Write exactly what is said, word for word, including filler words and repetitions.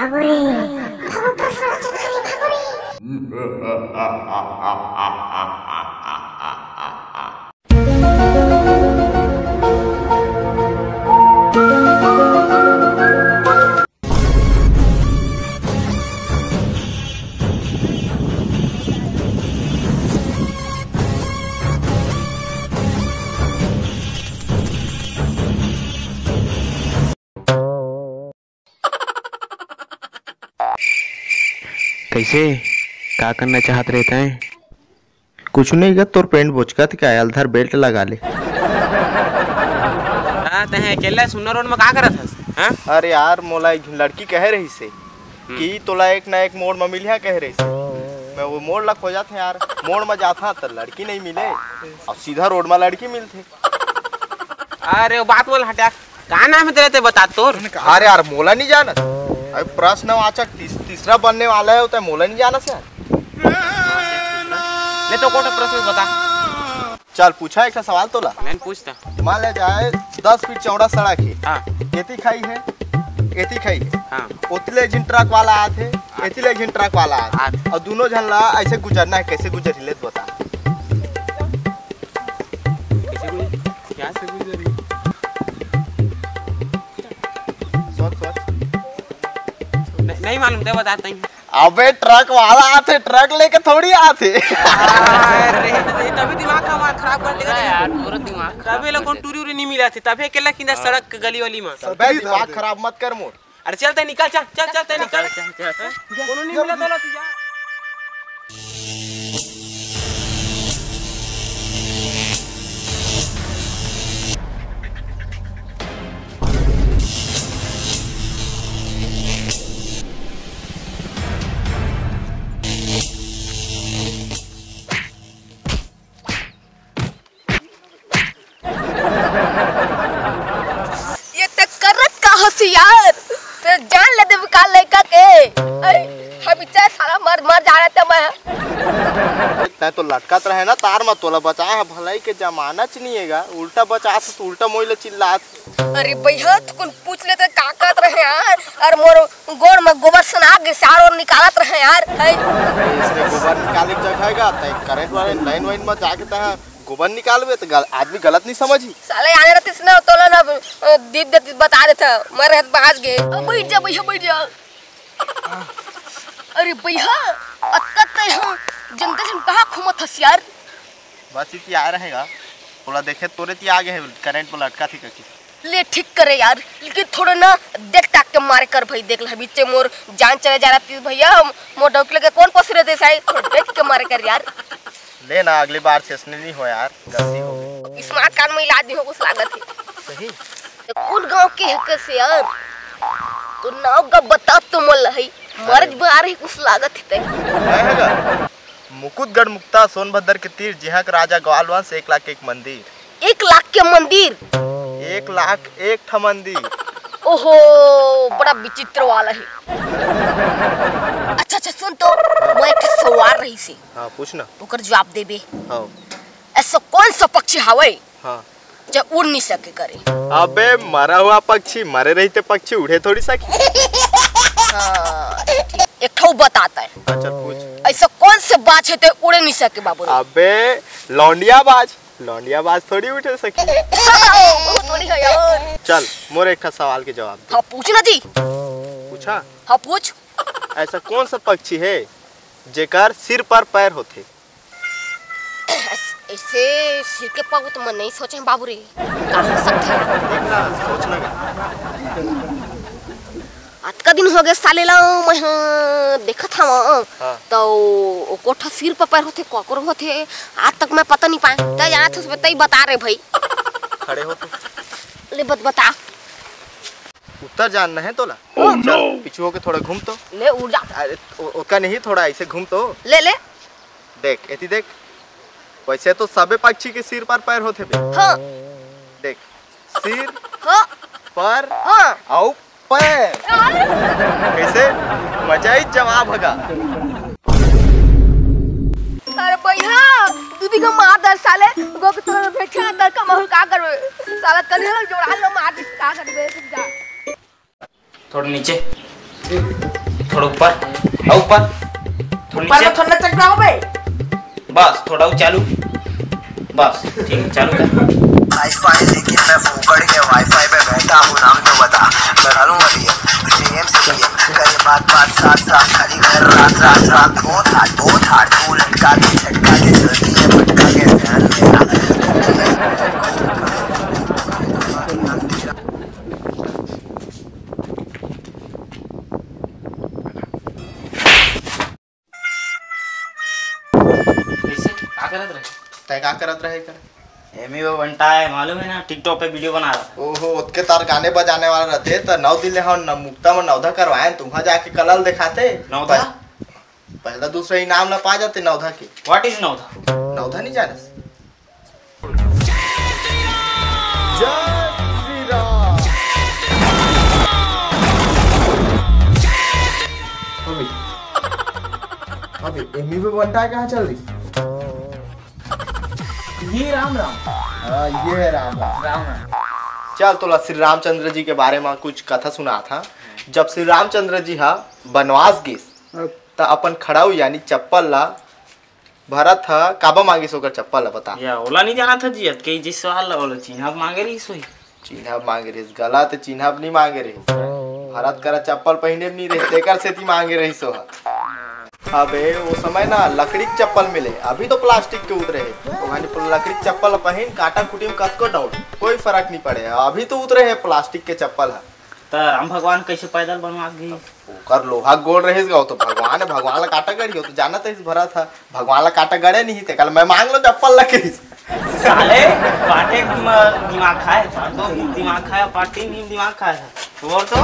भागो रे, भागो, प्रश्न वाचक खाली भागो रे। कइसे? का करना चाहत रहे तैं? कुछ नहीं गा, तोर पेंट बोचकत हे का? आयल धर, बेल्ट लगा ले। हाँ, तैं अकेल्ला सुन्ना रोड में का करत हस? हाँ? अरे यार, मोला एक झन लड़की कहे रहिस हे हम्म। कि तोला एक ना एक मोड़ में मिलिहा कहे रहिस हे। मैं वो मोड़ ला खोजत हँव यार, मोड़ में जात हँव त लड़की नहीं मिले अउ सीधा रोड में लड़की मिलथे। अरे, वो बात मोला हटा, का नाम हे तेला, तैं बता तोर? अरे यार, मोला नहीं जानस। अरे, प्रश्नवाचक तीस-, तीसरा बनने वाला हे, वो तैं मोला नहीं जानस यार। ले तो कोठा प्रश्न बता। चल, पूछा एक ठा सवाल तोला। नहीं, पूछ त। मान ले जाए, दस फीट चौड़ा सड़क हे। हाँ। एती खाई हे, एती खाई हे। हाँ। ओती ले एक झन ट्रक वाला आथे, एती ले एक झन ट्रक वाला आथे। आथे। अउ दूनों झन ला अइसे गुजरना हे, कइसे गुजरही ले त बता। कइसे गुजर-, क्या से गुजरही? सोच, सोच। नहीं, नहीं मालूम, तैं बता तहीं। अबे ट्रक वाला आथे, ट्रक लेके थोड़ी आथे। अरे, तभी दिमाग का हमारा खराब कर देगा। यार, पूरा दिमाग खराब तभी ला कर कौन देगा। टूरी उरी नहीं मिला थे, तभी अकेल्ला किंदा हाँ। सड़क गली वाली में। अबे दिमाग खराब मत कर मोर। अरे चल तैं निकल, चल, चल, चल तैं निकल। चल, चल, चल। कोनो नहीं मिला तोला, तू जा। ये त करत का हस यार? तैं जान ले देबे का लइका के? अरे, हबिच्चा साला मर, मर जा रहा था मैं। तैं तो लटकत रहे ना तार में, तोला बचाए हे भलाई के जमाना च नहीं हे गा, उल्टा बचात हे त उल्टा मोइला चिल्लात। अरे भैया, तू कौन पूछ लेते का कहत रहे यार? अरे मोर गोड़ में गोबर सना के चारों ओर निकालत रहे यार। है। अरे, इसने गोबर निकाले के जगह हे गा, तैं करंट वाले लाइन वाइन में जाके तैं गोबर निकालबे त गल-, आदमी गलत नहीं समझही। साले आने रहते इसने तोला ना, अ, दीप दे बता देता, मर रहत बाज गे। अब बैठ जा भैया, बैठ जा। अरे भैया, अतका तैं हम जंगल में कहाँ घूमत हस यार? बस इति आए रहे गा, तोला देखे तोरे ती आ गे हे, करंट में लटका थी कके। ले ठीक करे यार, लेकिन थोड़ा ना देख ताक के मारे कर भाई, देख ले बीचे मोर जान चले जा रहा थी भैया, हम मोर डौकी लगे कौन पसरे दे साई, थोड़ा देख के मारे कर यार। ले ना, अगली बार से ऐसने नहीं हो यार, गलती हो गई। स्मार्ट कार्ड में इलाज नहीं हो कुछ लागत है। सही। तो कौन गांव के है कैसे यार? तो नाव का बता तो मल है, मर्ज बार है कुछ लागत है तै। है, है गा? मुकुटगढ़ मुक्ता सोनभद्र के तीर, जिहां के राजा ग्वाल वंश, एक लाख एक मंदिर। एक लाख के मंदिर? एक लाख एक ठा मंदिर। ओहो, बड़ा विचित्र वाला है। अच्छा, अच्छा, सुन तो, मैं एक ठो सवाल रही से। हाँ, पूछ ना। ओकर जवाब देबे। हाँ। ऐसा कौन सा पक्षी हवे हाँ। जो उड़ नहीं सके करे? अबे, मरा हुआ पक्षी, मरे रहते पक्षी उड़े थोड़ी सके। हाँ, ठीक। एक ठो बताता है। हाँ, चल पूछ। ऐसा कौन से बाज है तो उड़े नहीं सके बाबू रे? अबे, लौंडिया बाज, लौंडिया बाज थोड़ी उड़े सके। वो थोड़ी है यार। चल, मोर एक ठा सवाल के जवाब दे। हाँ, पूछ ना जी। पूछा? हाँ, पूछ। ऐसा कौन सा पक्षी है जेकर सिर पर पैर होथे? ऐसे सिर के पग तो मैं नहीं सोचे बाबू रे, का हो सकथे? देख ना, सोच ना। अतका दिन हो गए साले ला मैं ह देखत हव हाँ। तो ओ कोठा सिर पर पैर होथे, कोकर होथे, आज तक मैं पता नहीं पाए। तै जानत हस, तै बता रे भाई। खड़े हो तू। ले बत बता। उत्तर जानना है तोला? Oh, चल, no! पीछू होके थोड़ा घूम तो। ले उड़ जा। अरे ओ-, ओका नहीं, थोड़ा ऐसे घूम तो। ले ले। देख, एती देख। वैसे तो सबे पक्षी के सिर पर पैर होथे बे। हाँ। देख, सिर, हाँ। पर, हाँ। अउ पैर। अरे। कैसे? मजा ही जवाब हगा। अरे भैया, दू बीघा मार दे साले, गो के तोरा भेठिया ना तड़का महू का करबे? साला कन्हैया जोड़ा लो मार दिस का करबे, रुक जा। थोड़ा नीचे। थोड़ा ऊपर, अउ ऊपर, थोड़ा ऊपर नीचे। में थोड़ा चकराओ बे। बस थोड़ा अउ चालू। बस ठीक है, चालू कर। वाईफाई, लेकिन मैं फोकट के वाईफाई पे बैठा हूँ, नाम तो बता। मैं डालूंगा भैया, सीएम से पीएम करे बात बात, साथ साथ, खाली घर रात रात रात। बहुत हार्ड, बहुत हार्ड। तू लटका के, झटका के, चलती है पटका के, ध्यान मेरा। कैसे? का करत रहे? तै का करत रहे कर? एमी वो बनता है, मालूम है ना, TikTok पे वीडियो बना रहा। ओहो, ओतके तार गाने बजाने वाला रहते त नौ दिन ले हम न मुक्ता में नौधा करवाए, तुहा जाके कलल दिखाते। नौधा? पह-, पहला दूसरा इनाम ला पा जाते नौधा के। What is नौधा? नौधा नहीं जाने? जय श्री राम। अभी, अभी एमी पे बनता है, कहाँ चल रही? ये राम राम। हाँ, ये है राम राम। राम राम। चल, तोला श्री रामचंद्र जी के बारे में कुछ कथा सुना था। जब श्री रामचंद्र जी हा बनवास गिस, त अपन खड़ाऊ यानी चप्पल ला भरत ह काबा मांगिस ओकर चप्पल ला, बता। या ओला नहीं जाना था जी, अतके जिस सवाल ला ओला चिन्हब मांगे रही सोई। चिन्हब मांगे रहिस, गलत, चिन्हब नहीं मांगे रहिस। भरत करा चप्पल पहिने नहीं रहिस, तेकर सेती मांगे रहिस ओह। अबे, वो समय ना लकड़ी के चप्पल मिले, अभी तो प्लास्टिक के उतरे हे। ओघानी लकड़ी के चप्पल पहिन, काटा कुटी में कतको दौड़, कोई फर्क नहीं पड़े। अभी तो उतरे हे प्लास्टिक के चप्पल ह। त राम भगवान कैसे पैदल बनवा गई? ओकर लोहा गोड़ रहिस गा, वो तो भगवान है, भगवान ला काटा गड़ी, वो तो जानत रहिस भरत ह, भगवान ला काटा गड़े नहीं, ते कल मैं मांग लो चप्पल ला कहिस। साले, पाटे दिमाग, दिमाग खाए, पाटो भी दिमाग खाए, पाटे भी दिमाग खाए। और तो